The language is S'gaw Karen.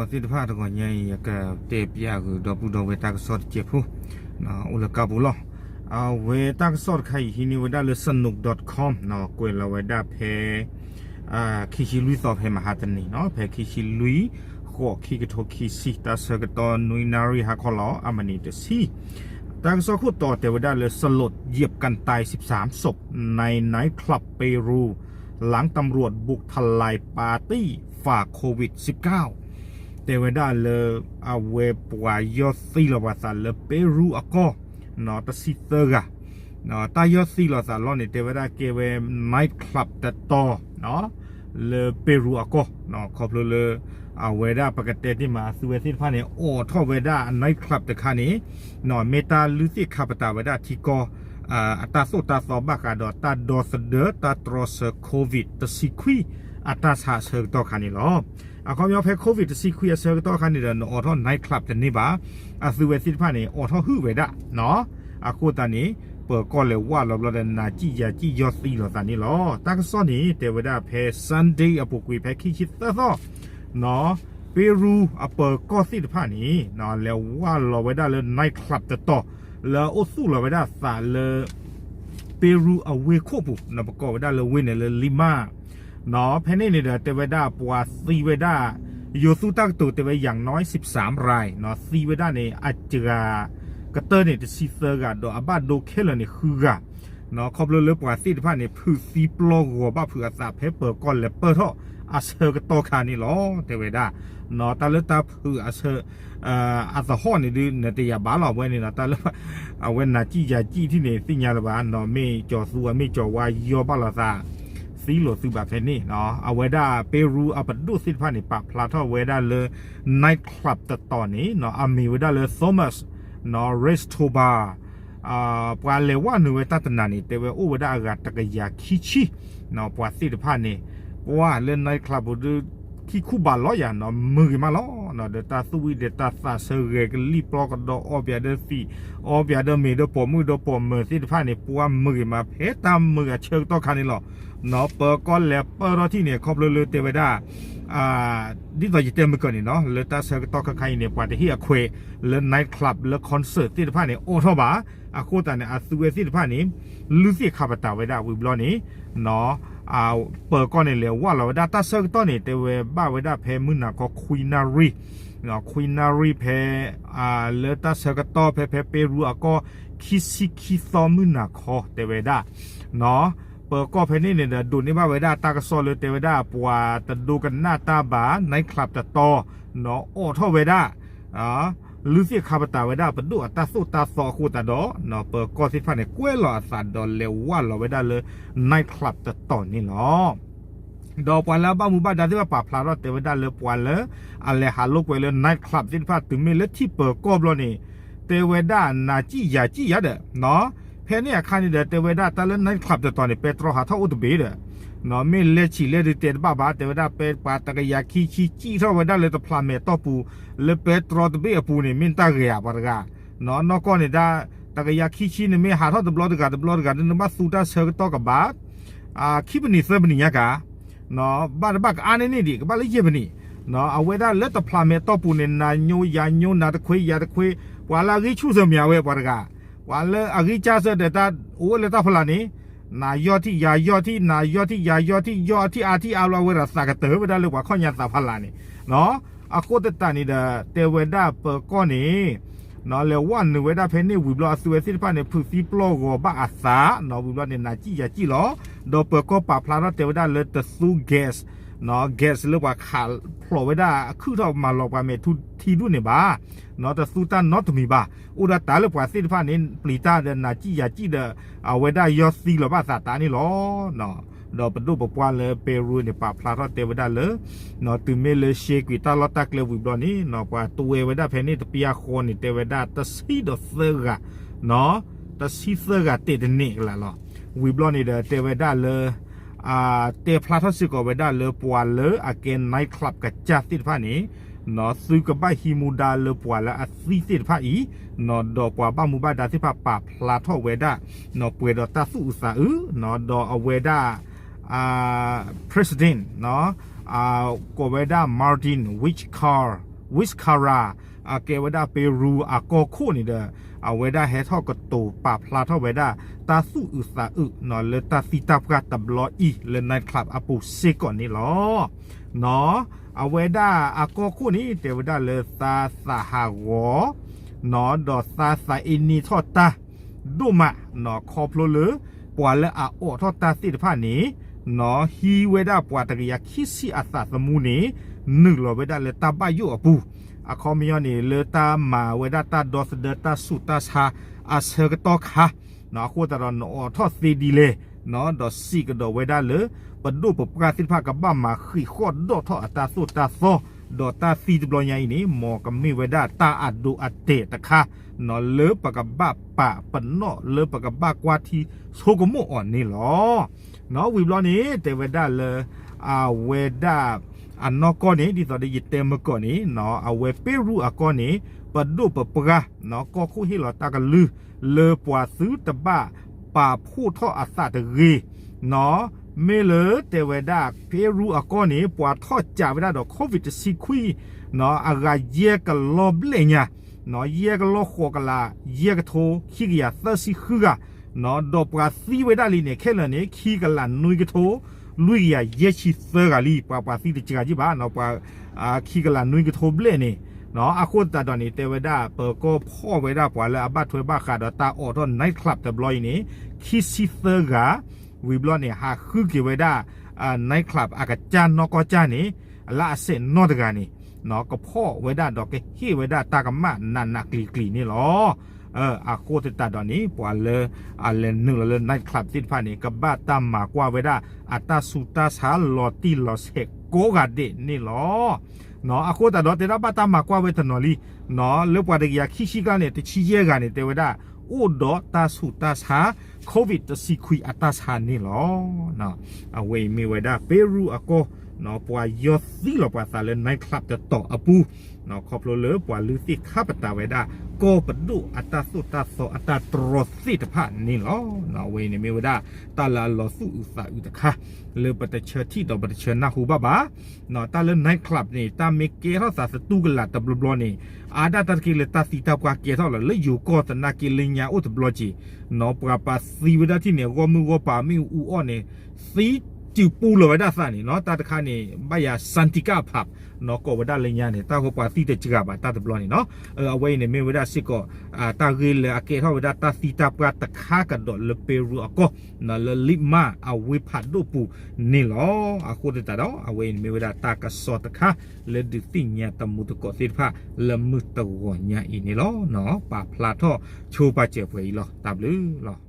သ့ၣ်တဖၣ်တဂီၤညါအံၤ ယကတဲပျးဂုာ်ဒီပုၢ်ဒီဝဲၢ်တၢ်ကစီၣ်တစဲးဖိ အိၣ်လၢကါပူၤလီၤ. အဝဲတၢ်ကစီၣ်တခါအံၤ ဟံးန့ၢ်ဝဲဒၣ်လၢ စနူး dot com ကွဲးလီၤဝဲဒၣ်ဖဲ ခံဆံလွံၢ်သီဖဲမဟါတနံၤနီၤ ဖဲခံဆံလွံၢ် ဃိး ခံကထိခံဆံ တၢ်ဆၢကတီၢ်နွံနၣ်ရံၣ်ဟါခီလီၤ အမံးနံးတဆံ တၢ်ကစီၣ်ခိၣ်တီတဲဝဲဒၣ်လၢ สลดเหยียบกันตายสิบสามศพในไนท์คลับเปรู หลังตำรวจบุกทลายปาร์ตี้ฝ่าโควิดสิบเก้า တဲဝဲဒၣ်လၢ အဝဲပှၤယီၢ်သံလီၤပှၤသးလၢ ပ့ရူအကီၢ် တဆံသၢဂၤ တၢ်ယီၢ်သံလီၤသးလီၤန့ၣ် တဲဝဲဒၣ်ကဲဝဲ night club တတီၤ လၢပ့ရူအကီၢ် ခီဖျိလၢ အဝဲဒၣ်ပကတဲတ့ၢ်မး အသုဝဲသ့ၣ်တဖၣ်န့ၣ် အိးထီၣ်ဝဲဒၣ် night club တခါန့ၣ် မ့ၢ်တၢ်လုၢ်သ့ၣ်ခါပတာ်ဝဲဒၣ်ထံကီၢ် အတၢ်သိၣ်တၢ်သီဘၣ်ဃးဒီးတၢ်ဒီသဒၢတၢ်တြီဆၢ COVID တဆံခွံ အတၢ်ဆါအဆၢကတီၢ်ခါန့ၣ်လီၤ. အခီပညီဖဲ COVID တဆံခွံအဆၢကတီၢ်ခါန့ၣ်ဒီး နအိးထီၣ် night club တန့ၢ်ဘၣ် အသုဝဲသ့ၣ်တဖၣ်န့ၣ် အိးထီၣ်ဟုၣ်ဝဲဒၣ် အဃိသတးန့ၣ် ပၢၤကီၢ်လဲၤဝၢ်လီၤဘျီဒီး နၤစံၣ်ယၤစံၣ်ယီၢ်သံလီၤသးန့ၣ်လီၤ. တၢ်ကစီၣ်န့ၣ် တဲဝဲဒၣ်ဖဲ Sunday အပူၤကွံာ်ဖဲခံဆံသၢသီ ပ့ရူအပၢၤကီၢ်သ့ၣ်တဖၣ်န့ၣ် လဲၤဝၢ်လီၤဝဲဒၣ်လၢ night club တတီၤ လၢအအိၣ်သူၣ်လီၤဝဲဒၣ်သးလၢ ပ့ရူအဝ့ၢ်ခိၣ်ပူၤ ပကိးဝဲဒၣ်လၢဝ့ၢ်န့ၣ်လၢ Lima ဖဲန့ၣ်န့ၣ်ဒီး တဲဝဲဒၣ်ပှၤသံဝဲဒၣ် ယိၤသူတၢ်ကတိၤတဲဝဲ อย่างน้อย สิบสามราย သံဝဲဒၣ်န့ၣ် အစှၤကတၢၢ်န့ၣ် တဆံသၢဂၤ ဒီးအဘၣ်ဒိခဲလၢာ်န့ၣ် ဃုဂၤ ခီဖျိလၢပှၤသ့ၣ်တဖၣ်န့ၣ် ဖုးသံပျီဂီၤဘၣ်ဖုးအသးဖဲပၢၤကီၢ်လဲၤပၢၢ်ထီၣ်အဆၢကတီၢ်ခါန့ၣ်လီၤ. တဲဝဲဒၣ် တၢ်လၢတၢ်ဖုးအဆၢ အသဟီၣ်န့ၣ်ဒုး နတယာ်ဘၣ်လီၤ အဝဲန့ၣ်ဒီး တၢ်လၢ အဝဲနၤစံၣ်ယၤစံၣ်ထံၣ်န့ၣ် သ့ၣ်ညါလၢၤဘၣ် မ့ၢ်ကၠီၤသူအမ့ၢ်ကၠီၤဝါယီၢ်ဘၣ်လီၤသး သံလိာ်သုဘၣ်ဖဲန့ၣ် အဝဲဒၣ်ပ့ရူအပဒိၣ်သ့ၣ်တဖၣ်န့ၣ် ပာ်ဖျါထီၣ်ဝဲဒၣ်လၢ night club တတီၤန့ၣ် အမ့ၢ်ဝဲဒၣ်လၢ Thomas Restobar ပှၤလဲၤဝၢ်နုာ်ဝဲတၢ်တနၤန့ၣ် တဲဝဲအိၣ်ဝဲဒၣ်အဂၤတကယၤခံဆံ ပှၤသ့ၣ်တဖၣ်န့ၣ် ပှၤလၢ night club ပူၤဒုး ခံခူဘၣ်လီၤယၤနီၤ မုာ်ဂ့ၤမးလီၤ. ဒီးတၢ်သူၣ်ဝံၣ်ဒီးတၢ်သးဆၢဂဲၤကလံၣ်ပျီကဒီး အီပၠးဒီးသံး အီပၠးဒီးမ့ၤဒီးပိာ်မုၣ်ဒီးပိာ်မၢၤသ့ၣ်တဖၣ်န့ၣ် ပှၤမုာ်ဂ့ၤမး ဖဲတၢ်မုာ်အဆၢကတီၢ်ခါန့ၣ်လီၤ. ပၢၤကီၢ်လဲၤပၢၢ်ထီၣ်ထံၣ်န့ၣ် ခီဖျိလၢတဲဝဲဒၣ် ဒ်သိးယတဲမုၢ်ကၢၢ်န့ၣ်နီၤ လၢတၢ်ဆၢကတီၢ်ခါခါအံၤန့ၣ် ပှၤတဟ့ၣ်အခွဲးလၢ night club လၢ concert သ့ၣ်တဖၣ်န့ၣ် အိးထီၣ်ဘၣ်. အဃိသတးန့ၣ် အသုဝဲသ့ၣ်တဖၣ်န့ၣ် လုၢ်သ့ၣ်ခါပတာ်ဝဲဒၣ်ဝံၤဘျီန့ၣ် ပၢၤကီၢ်န့ၣ် လဲၤဝၢ်လီၤဝဲဒၣ်တၢ်ဆၢကတီၢ်န့ၣ် တဲဝဲဘၣ်ဝဲဒၣ်ဖဲမုၢ်နၤခီ ခွံနၣ်ရံၣ် ခွံနၣ်ရံၣ်ဖဲ လၢတၢ်ဆၢကတီၢ်ဖဲ ဖဲ ပ့ရူ အကီၢ် ခံဆံခံသီမုၢ်နၤခီ တဲဝဲဒၣ် ပၢၤကီၢ်ဖဲန့ၣ်န့ၣ်ဒီး ဒိးန့ၢ်ဘၣ်ဝဲဒၣ်တၢ်ကစီၣ်လၢတဲဝဲဒၣ် ပှၤတဒိကနၣ်တၢ်ဘၣ် night club တတီၤ အိးထီၣ်ဝဲဒၣ် လုၢ်သ့ၣ်ခါပတာ်ဝဲဒၣ် ပဒိၣ်အတၢ်သိၣ်တၢ်သီအဃိသတးဒီး ပၢၤကီၢ်သ့ၣ်တဖၣ်န့ၣ် ကွဲလီၤအသးဒီးလဲၤဝၢ်လီၤဝဲဒၣ်လၢ night club တတီၤန့ၣ်လီၤ. ဒီးပှၤလၢအဘၣ်မူဘၣ်ဒါသ့ၣ်တဖၣ်ပာ်ဖျါထီၣ်တဲဝဲဒၣ်လၢပှၤလၢ အလဲၤဟးလိာ်ကွဲလၢ night club သ့ၣ်တဖၣ် တုၤမ့ၢ်လၢထံၣ်ပၢၤကီၢ်ဘျီန့ၣ် တဲဝဲဒၣ် နၤစံၣ်ယၤစံၣ်ယၤဒီး ဖဲန့ၣ်အခါန့ၣ်ဒီး တဲဝဲဒၣ်တၢ်လၢ night club တတီၤန့ၣ် ပဲတြီဟးထီၣ်အိၣ်တဘ့ၣ်ဒီး မ့ၢ်လဲၤဆံးလဲၤဒုးတဲတဘၣ်ဘၣ် တဲဝဲဒၣ်ပဲပှၤတကယၤခံဆံ စံၣ်ထီၣ်ဝဲဒၣ်လၢတဖျးမဲာ်တီၢ်ပူၤ လၢပဲတြီတဘ့ၣ်အပူၤန့ၣ် မ့ၢ်တၢ်ဂ့ၤဧါပှၤတဂၤ နီၢ်ကီၢ်န့ၣ်ဒၣ် တကယၤခံဆံန့ၣ်မ့ၢ်ဟးထီၣ်တဘျီတဂၤတဘျီတဂၤ နဘၣ်သူတၢ်ဆၢကတီၢ်ကဘၣ် ခံပနံၣ်သၢပနံၣ်ညါကၤ ဘၣ်တဘၣ်ကအါန့ၢ်န့ၣ်ဒံး ကဘၣ်လၢယဲၢ်ပနံၣ် အဝဲဒၣ်လၢတဖျးမဲာ်တီၢ်ပူၤန့ၣ် နၤညိယၤညိ နၤတခွ့ယၤတခွ့ ပှၤလၢအဂံၢ်ဆူၣ်စၢၤမ့ၢ်အဝဲပှၤတဂၤ ပှၤလၢအဂံၢ်စၢ်စၢၤဒီးတၢ်အိၣ်ဝဲလၢတၢ်ဖီလာ်န့ၣ် နၤယီၢ်ထံၣ်ယၤယီၢ်ထံၣ် နၤယီၢ်ထံၣ်ယၤယီၢ်ထံၣ် ယီၢ်အထံၣ်အါထံၣ်အါဘျီဝဲဒီးသးကတၢၢ်ဝဲဒၣ်လၢပှၤခီၣ်ညါသးဖီလာ်န့ၣ် အဃိသတးန့ၣ်ဒီး တဲဝဲဒၣ်ပၢၤကီၢ်န့ၣ် လဲၤဝၢ်နုာ်ဝဲဒၣ်ဖဲန့ၣ်ဝံၤဘျီ အသုဝဲသ့ၣ်တဖၣ်န့ၣ် ဖုးသံပျီၢ်ဂီၤဘၣ်အသး ဝံၤဘျီန့ၣ် နၤစံၣ်ယၤစံၣ်လီၤ. ဒီးပၢၤကီၢ်ပာ်ဖျါထီၣ်တဲဝဲဒၣ်လၢတသူ gas gas လၢပှၤခးဖျိးဝဲဒၣ်အခုၣ်ထီၣ်မၤလီၤပှၤမဲာ်ထူထံဒူၣ်န့ၣ်ဘၣ် တသူတၢ်နီတမံၤဘၣ်. အိၣ်ဒၣ်တၢ်လၢပှၤသ့ၣ်တဖၣ်န့ၣ် ပျံၤတၢ်ဒီးနၤစံၣ်ယၤစံၣ်ဒီး အဝဲဒၣ်ယီၢ်သံလီၤဘၣ်သးတၢ်န့ၣ်လီၤ. ဒီးပဒိၣ်ပပှၢ်လၢပဲရူန့ၣ် ပာ်ဖျါထီၣ်တဲဝဲဒၣ်လၢ တုၤမ့ၢ်လၢရှဲကွံာ်တၢ်လီၢ်တၢ်ကျဲဝံၤဘျီန့ၣ် ပှၤတဝဲဝဲဒၣ်ဖဲန့ၣ်တပျၢ်ဃီန့ၣ် တဲဝဲဒၣ်တဆံဒီးသၢဂၤ တဆံသၢဂၤတဲာ်တန့ၢ်ကလးလီၤ. ဝံၤဘျီန့ၣ်ဒီးတဲဝဲဒၣ်လၢ တဲဖျါထီၣ်စ့ၢ်ကီးဝဲဒၣ်လၢပှၤလၢအကဲ night club ကစၢ်သ့ၣ်တဖၣ်န့ၣ် သုကဘၣ်ဟံးမူဒါလၢပှၤလၢအသံသ့ၣ်တဖၣ်အံၤ ဒီးပှၤဘၣ်မူဘၣ်ဒါသ့ၣ်တဖၣ်ပာ်ဖျါထီၣ်ဝဲဒၣ် ပှဲၤဒီးတၢ်သူၣ်အုးသးအုး ဒီးအဝဲဒၣ် president ကိးဝဲဒၣ် Martin Whitaker Huáscarán အကဲဝဲဒၣ် Peru အကီၢ်ခိၣ်န့ၣ်ဒီး အဝဲဒၣ်ဟဲထီၣ်ကတိၤပာ်ဖျါထီၣ်ဝဲဒၣ် တၢ်သူၣ်အုးသးအုး လၢတၢ်သံတၢ်ပှၢ်တဘျီအံၤလၢ night club အပူၤစ့ၢ်ကီးန့ၣ်လီၤ. အဝဲဒၣ်အကီၢ်ခိၣ်န့ၣ် တဲဝဲဒၣ်လၢသးသးဟးဂီၤ ဒီးသးသးအ့န့ထီၣ်တၢ် ဒိၣ်မး ခီဖျိလၢ ပှၤလၢအအိးထီၣ်တၢ်သ့ၣ်တဖၣ်န့ၣ် ဟံးဝဲဒၣ်ပှၤတကယၤခံဆံအသးသမူန့ၣ် နုာ်လီၤဝဲဒၣ်လၢတၢ်ဘၣ်ယိၣ်အပူၤ, အခီပညီန့ၣ် လၢတၢ်မၤဝဲဒၣ်တၢ်ဒီသဒၢတၢ်ဆူးတၢ်ဆါအဆၢကတီၢ်ခါ အဃိသတးဒီးနအိးထီၣ်သ့ဒ်လဲၣ် ဒီးစံးကဒီးဝဲဒၣ်လၢ ပဒိၣ်ပပှၢ်သ့ၣ်တဖၣ်ကဘၣ်မၤဃံးဃီၣ်ဒီးထီၣ်အတၢ်သိၣ်တၢ်သီ ဒီးတၢ်သံတဘျီညါအံၤန့ၣ် မ်ကမ့ၢ်ဝဲဒၣ်တၢ်အဒိအတဲာ်တခါ လၢပကဘၣ်ပာ်ပနီၣ်လၢပကဘၣ်ကွၢ်ထံဆိကမိၣ်အီၤန့ၣ်လီၤ. ဝံၤဘျီန့ၣ် တဲဝဲဒၣ်လၢ အဝဲဒၣ် အနီၢ်ကီၢ်န့ၣ် ဒ်သိးဒီးယတဲမုၢ်ကီၢ်န့ၣ် အဝဲ Peru အကီၢ်န့ၣ် ပဒိၣ်ပပှၢ် ကီၢ်ခိၣ်ဟ့ၣ်လီၤတၢ်ကလုၢ် လၢပှၤသုတဘၣ်ပာ်ဖှိၣ်ထီၣ်အသးတဂ့ၤ မ့ၢ်လၢတဲဝဲဒၣ် Peru အကီၢ်န့ၣ် ပှၤထီၣ်ကးဝဲဒၣ်ဒီး COVID တဆံခွံ အဂၤယဲၢ်ကလီဘျဲၣ်ညါ ယဲၢ်ကလီဃိးကလး ယဲၢ်ကထိ ခံကယၤသၢဆံဃုဂၤ ဒီးပှၤသံဝဲဒၣ်လံန့ၣ် ခဲလၢာ်န့ၣ် ခံကလးနွံကထိ လွံၢ်ကယၤယဲၢ်ဆံသၢဂၤလံ ပှၤပှၤသံတစှၤကံဘၣ် ပှၤ ခံကလးနွံကထိဘျဲၣ်န့ၣ် အဃိသတးဒီးန့ၣ် တဲဝဲဒၣ် ပကီၢ်ဖီၣ်ဝဲဒၣ်ပှၤလၢအဘၣ်ထွဲဘၣ်ဃးဒီးတၢ်အိးထီၣ် night club တဘျီအံၤန့ၣ် ခံဆံသၢဂၤ ဝံၤဘျီန့ၣ် ဟးဃုက့ၤဝဲဒၣ် night club အကစၢ်နီၢ်ကီၢ်ကၢ်န့ၣ် လၢအစဲးနီၣ်တဂၤန့ၣ် ကဖီၣ်ဝဲဒၣ်ဒီးကဟ့ၣ်ဝဲဒၣ်တၢ်ကမၣ်နးနးကျံၤကျံၤန့ၣ်လီၤ. အဃိသတးဒီးန့ၣ် ပှၤလၢအလဲၤနုာ်လီၤလၢ night club သ့ၣ်တဖၣ်န့ၣ် ကဘၣ်တၢ်မၤကွၢ်ဝဲဒၣ်အတၢ်ဆူးတၢ်ဆါလီၤတံၢ်လီၤဆဲးကိးဂၤဒဲးန့ၣ်လီၤ. အဃိသတးဒီးတဲဒၣ်ဘၣ်တၢ်မၤကွၢ်ဝဲတနီၤလံ လၢပှၤတကယၤခံဆံကျါန့ၣ် တဆံယဲၢ်ဂၤန့ၣ် တဲဝဲဒၣ် အိၣ်ဒီးတၢ်ဆူးတၢ်ဆါ COVID တဆံခွံအတၢ်ဆါန့ၣ်လီၤ. အဝဲအံၤမ့ၢ်ဝဲဒၣ် Peru အကီၢ် ပှၤယီၢ်သံလီၤပှၤသးလၢ night club တတီၤအပူၤ ခီဖျိလၢပှၤလုၢ်သ့ၣ်ခါပတာ်ဝဲဒၣ် ကီၢ်ပဒိၣ်အတၢ်သိၣ်တၢ်သီအတၢ်တြီသ့ၣ်တဖၣ်န့ၣ်လီၤ. အဝဲအံၤန့ၣ်မ့ၢ်ဝဲဒၣ် တၢ်လၢအလီၤသူၣ်အုးသးအုးတခါ လၢပတဆၢထံၣ်ဒီးပတဆၢနၢ်ဟူဘၣ်ဘၣ် တၢ်လၢ night club န့ၣ် တၢ်မ့ၢ်ကဲထီၣ်သးသတူၢ်ကလာ်တဘျီဘျီန့ၣ် အါဒၣ်တၢ်တက့ၢ်လၢတၢ်သံတၢ်ပှၢ်ကဲထီၣ်လီၤ လၢယိၤကီၢ်သနာ်က့လၢညါအိၣ်တဘျီက့ၤ ပှၤပာ်သံဝဲဒၣ်ထံၣ်န့ၣ် ဂီၢ်မုၢ်ဂီၢ်ပၤမ့ၣ်အူအီၣ်န့ၣ် သံစုပူလီၤဝဲဒၣ်သးန့ၣ်နီၤ တၢ်တခါန့ၣ် ဘၣ်ယၤ Santika Park နီၤ ကိးဝဲဒၣ်လၢညါန့ၣ် တၢ်ဃိပှၤသံတစှၤဘၣ်တၢ်တဘျီန့ၣ်နီၤ အဝဲအံၤန့ၣ်မ့ၢ်ဝဲဒၣ်စ့ၢ်ကီး တၢ်ဂ့ၢ်လၢအကဲထီၣ်ဝဲဒၣ်တၢ်သံတၢ်ပှၢ်တခါကဒီးလၢ Peru အကီၢ် လၢ Lima အဝ့ၢ်ဖးဒိၣ်ပူၤန့ၣ်လီၤ. အဃိသတးဒီး အဝဲအံၤန့ၣ်မ့ၢ်ဝဲဒၣ်တၢ်ကစီၣ်တခါ လၢဒုးသ့ၣ်ညါတမူတကိးသ့ၣ်တဖၣ် လၢမုၢ်တဂီၤညါအံၤန့ၣ်လီၤ. ပာ်ဖျါထီၣ်ဆိပာ်စၢၤပှဲၤအံၤလီၤ. တၢ်ဘျုးလီၤ.